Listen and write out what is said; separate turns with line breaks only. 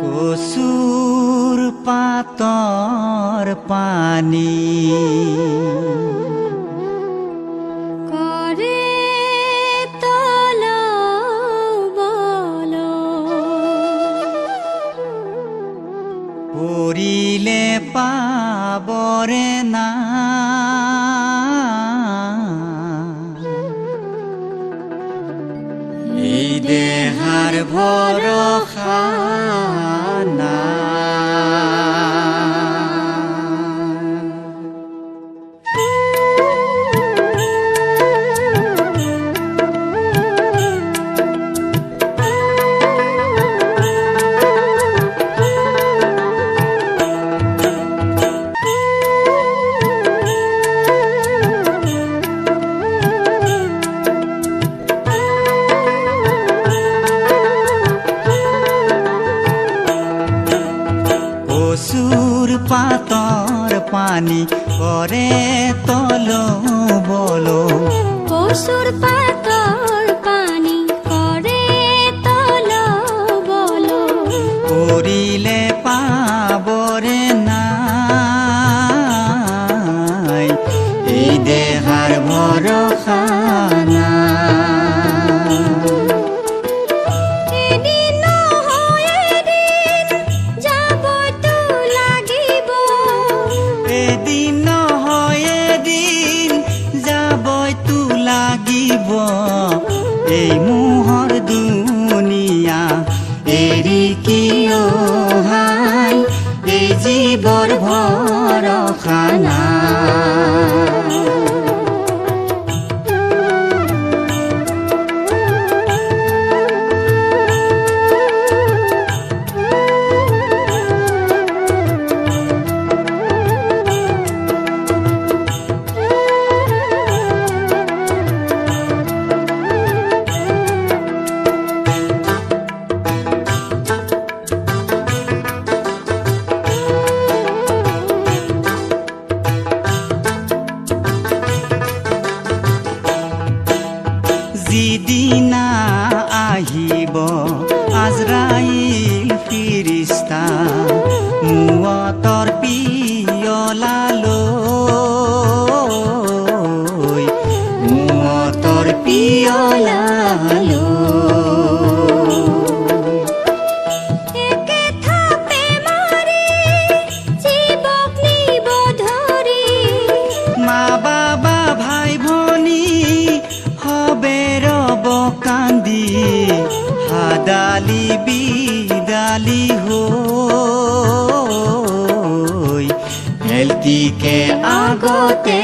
কচুৰ পাতৰ পানী
কৰে তল বল,
পৰিলে পাবৰে না, এই দেহাৰ ভৰসা নাই। কচুৰ পাতৰ পানী কৰে তল বল,
কচুৰ পাতৰ পানী কৰে তল বল,
পৰিলে পাবৰে নাই, এই দেহাৰ ভৰসা নাই।
এদিন নহয় এদিন যাবতো লাগিব,
এদিন নহয় এদিন যাবইতো লাগিব, এই মোহৰ দুনিয়া এৰি কিয় হাই, এই জীৱৰ ভৰসা নাই। যিদিনা আহিব আজৰাইল ফিৰিস্তা, মুৱতৰ পিয়লালৈ, মুৱতৰ পিয়লালৈ।
একে থাপে মাৰি জীৱক নিব ধৰি,
মা বাবা ভাই ভনী হবে ৰব কান্দি, হাদালি বিদালি হৈ হেলতিকে আগতে